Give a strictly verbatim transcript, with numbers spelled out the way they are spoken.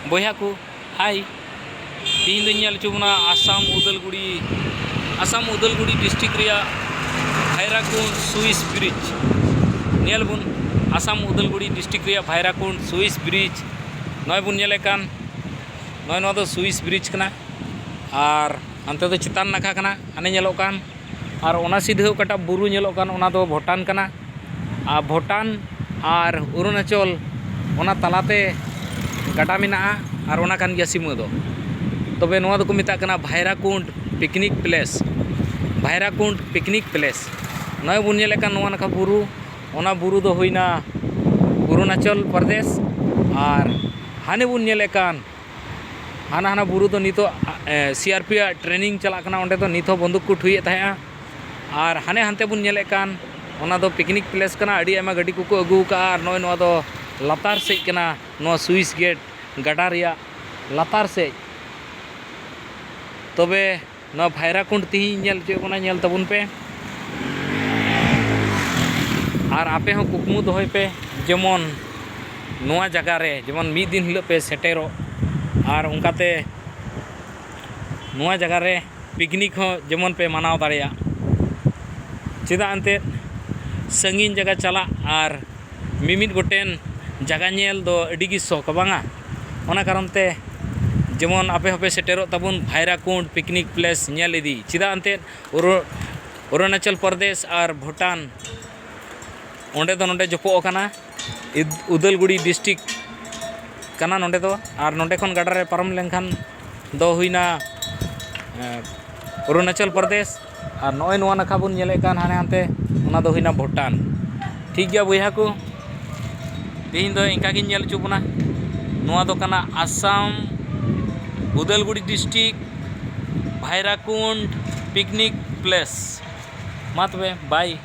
ᱵᱚᱭᱦᱟ ᱠᱚ, ᱦᱟᱭ᱾ ᱛᱮᱦᱮᱧ ᱫᱚᱧ ᱧᱮᱞ ᱦᱚᱪᱚ ᱵᱚᱱᱟ ᱟᱥᱟᱢ ᱩᱫᱟᱞᱜᱩᱲᱤ, ᱟᱥᱟᱢ ᱩᱫᱟᱞᱜᱩᱲᱤ ᱰᱤᱥᱴᱨᱤᱠᱴ ᱨᱮᱭᱟᱜ ᱵᱷᱟᱭᱨᱟᱠᱩᱱᱰ ᱥᱩᱭᱤᱥ ᱵᱨᱤᱡᱽ᱾ ᱧᱮᱞ ᱵᱚᱱ, ᱟᱥᱟᱢ ᱩᱫᱟᱞᱜᱩᱲᱤ ᱰᱤᱥᱴᱨᱤᱠᱴ ᱨᱮᱭᱟᱜ ᱵᱷᱟᱭᱨᱟᱠᱩᱱᱰ ᱥᱩᱭᱤᱥ ᱵᱨᱤᱡᱽ᱾ ᱱᱚᱜᱼᱚᱭ ᱵᱚᱱ ᱧᱮᱞᱮᱫ ᱠᱟᱱ, ᱱᱚᱜᱼᱚᱭ ᱱᱚᱣᱟ ᱫᱚ ᱥᱩᱭᱤᱥ ᱵᱨᱤᱡᱽ ᱠᱟᱱᱟ᱾ ᱟᱨ ᱦᱟᱱᱛᱮ ᱫᱚ ᱪᱮᱛᱟᱱ ᱱᱟᱠᱷᱟ ᱠᱟᱱᱟ, ᱦᱟᱱᱮ ᱧᱮᱞᱚᱜ ᱠᱟᱱ᱾ ᱟᱨ ᱚᱱᱟ ᱥᱤᱫᱷᱟᱹ ᱚᱠᱟᱴᱟᱜ ᱵᱩᱨᱩ ᱧᱮᱞᱚᱜ ᱠᱟᱱ, ᱚᱱᱟ ᱫᱚ ᱵᱷᱩᱴᱟᱱ ᱠᱟᱱᱟ᱾ ᱟᱨ ᱵᱷᱩᱴᱟᱱ ᱟᱨ ᱚᱨᱩᱱᱟᱪᱚᱞ, ᱚᱱᱟ ᱛᱟᱞᱟᱛᱮ ᱜᱟᱰᱟ ᱢᱮᱱᱟᱜᱼᱟ᱾ ᱟᱨ ᱚᱱᱟ ᱠᱟᱱ ᱜᱮᱭᱟ ᱥᱤᱢᱟᱹ ᱫᱚ᱾ ᱛᱚᱵᱮ ᱱᱚᱣᱟ ᱫᱚᱠᱚ ᱢᱮᱛᱟᱜ ᱠᱟᱱᱟ Bhairakund picnic place. Bhairakund picnic place. ᱱᱚᱜᱼᱚᱭ ᱵᱚᱱ ᱧᱮᱞᱮᱫ ᱠᱟᱱ ᱱᱚᱣᱟ ᱱᱟᱠᱷᱟ ᱵᱩᱨᱩ, ᱚᱱᱟ ᱵᱩᱨᱩ ᱫᱚ ᱦᱩᱭᱱᱟ ᱚᱨᱩᱱᱟᱪᱚᱞ ᱯᱨᱚᱫᱮᱥ᱾ ᱟᱨ ᱦᱟᱱᱮ ᱵᱚᱱ ᱧᱮᱞᱮᱫ ᱠᱟᱱ ᱦᱟᱱᱟ ᱦᱟᱱᱟ ᱵᱩᱨᱩ ᱫᱚ ᱱᱤᱛᱚᱜ, ᱮ, ᱥᱤ ᱟᱨ ᱯᱤ ᱟᱜ ᱴᱨᱮᱱᱤᱝ ᱪᱟᱞᱟᱜ ᱠᱟᱱᱟ, ᱚᱸᱰᱮ ᱫᱚ ᱱᱤᱛ ᱦᱚᱸ ᱵᱚᱱᱫᱩᱠ ᱠᱚ ᱴᱷᱩᱭᱮᱫ ᱛᱟᱦᱮᱸᱜᱼᱟ᱾ ᱟᱨ ᱦᱟᱱᱮ ᱦᱟᱱᱛᱮ ᱵᱚᱱ ᱧᱮᱞᱮᱫ ᱠᱟᱱ, ᱚᱱᱟ ᱫᱚ ᱯᱤᱠᱱᱤᱠ ᱯᱞᱮᱥ ᱠᱟᱱᱟ, ᱟᱹᱰᱤ ᱟᱭᱢᱟ ᱜᱟᱹᱰᱤ ᱠᱚᱠᱚ ᱟᱹᱜᱩ ᱟᱠᱟᱫᱼᱟ᱾ ᱟᱨ ᱱᱚᱜᱼᱚᱭ ᱱᱚᱣᱟ ᱫᱚ ᱞᱟᱛᱟᱨ ᱥᱮᱫ ᱠᱟᱱᱟ, ᱱᱚᱣᱟ ᱥᱩᱭᱤᱥ ᱜᱮᱴ ᱜᱟᱰᱟ ᱨᱮᱭᱟᱜ ᱞᱟᱛᱟᱨ ᱥᱮᱫ᱾ ᱛᱚᱵᱮ ᱱᱚᱣᱟ ᱵᱷᱟᱭᱨᱟᱠᱩᱱᱰ ᱛᱮᱦᱮᱧ ᱧᱮᱞ ᱦᱚᱪᱚᱭᱮᱫ ᱵᱚᱱᱟ, ᱧᱮᱞ ᱛᱟᱵᱚᱱ ᱯᱮ᱾ ᱟᱨ ᱟᱯᱮ ᱦᱚᱸ ᱠᱩᱠᱢᱩ ᱫᱚᱦᱚᱭ ᱯᱮ, ᱡᱮᱢᱚᱱ ᱱᱚᱣᱟ ᱡᱟᱭᱜᱟ ᱨᱮ ᱡᱮᱢᱚᱱ ᱢᱤᱫ ᱫᱤᱱ ᱦᱤᱞᱳᱜ ᱯᱮ ᱥᱮᱴᱮᱨᱚᱜ, ᱟᱨ ᱚᱱᱠᱟᱛᱮ ᱱᱚᱣᱟ ᱡᱟᱭᱜᱟ ᱨᱮ ᱯᱤᱠᱱᱤᱠ ᱦᱚᱸ ᱡᱮᱢᱚᱱ ᱯᱮ ᱢᱟᱱᱟᱣ ᱫᱟᱲᱮᱭᱟᱜ᱾ ᱪᱮᱫᱟᱜ ᱮᱱᱛᱮᱫ, ᱥᱟᱺᱜᱤᱧ ᱡᱟᱭᱜᱟ ᱪᱟᱞᱟᱜ ᱟᱨ ᱢᱤᱢᱤᱫ ᱜᱚᱴᱮᱱ ᱡᱟᱭᱜᱟ ᱧᱮᱞ ᱫᱚ ᱟᱹᱰᱤ ᱜᱮ ᱥᱚᱠ, ᱵᱟᱝᱟ? ᱚᱱᱟ ᱠᱟᱨᱚᱱ ᱛᱮ ᱡᱮᱢᱚᱱ ᱟᱯᱮ ᱦᱚᱸᱯᱮ ᱥᱮᱴᱮᱨᱚᱜ ᱛᱟᱵᱚᱱ ᱵᱷᱟᱭᱨᱟᱠᱩᱱᱰ ᱯᱤᱠᱱᱤᱠ ᱯᱞᱮᱥ ᱧᱮᱞ ᱤᱫᱤ᱾ ᱪᱮᱫᱟᱜ ᱮᱱᱛᱮᱫ, ᱚᱨᱩ-, ᱚᱨᱩᱱᱟᱪᱚᱞ ᱯᱨᱚᱫᱮᱥ ᱟᱨ ᱵᱷᱩᱴᱟᱱ, ᱚᱸᱰᱮ ᱫᱚ ᱱᱚᱰᱮ ᱡᱚᱯᱚᱜ ᱟᱠᱟᱱᱟ᱾ ᱤᱫ-, ᱩᱫᱟᱞᱜᱩᱲᱤ ᱰᱤᱥᱴᱨᱤᱠᱴ ᱠᱟᱱᱟ ᱱᱚᱰᱮ ᱫᱚ᱾ ᱟᱨ ᱱᱚᱰᱮ ᱠᱷᱚᱱ ᱜᱟᱰᱟ ᱨᱮ ᱯᱟᱨᱚᱢ ᱞᱮᱱᱠᱷᱟᱱ ᱫᱚ ᱦᱩᱭᱱᱟ, ᱮ, ᱚᱨᱩᱱᱟᱪᱚᱞ ᱯᱨᱚᱫᱮᱥ᱾ ᱟᱨ ᱱᱚᱜᱼᱚᱭ ᱱᱚᱣᱟ ᱱᱟᱠᱷᱟ ᱵᱚᱱ ᱧᱮᱞᱮᱫ ᱠᱟᱱ ᱦᱟᱱᱮ ᱦᱟᱱᱛᱮ, ᱚᱱᱟ ᱫᱚ ᱦᱩᱭᱱᱟ ᱵᱷᱩᱴᱟᱱ᱾ ᱴᱷᱤᱠ ᱜᱮᱭᱟ ᱵᱚᱭᱦᱟ ᱠᱚ, ᱛᱮᱦᱮᱧ ᱫᱚ ᱤᱱᱠᱟ ᱜᱤᱧ ᱧᱮᱞ ᱦᱚᱪᱚ ᱵᱚᱱᱟ᱾ ᱱᱚᱣᱟ ᱫᱚ ᱠᱟᱱᱟ Assam Udalguri district Bhairakund picnic place. ᱢᱟ ᱛᱚᱵᱮ, ᱵᱟᱭ᱾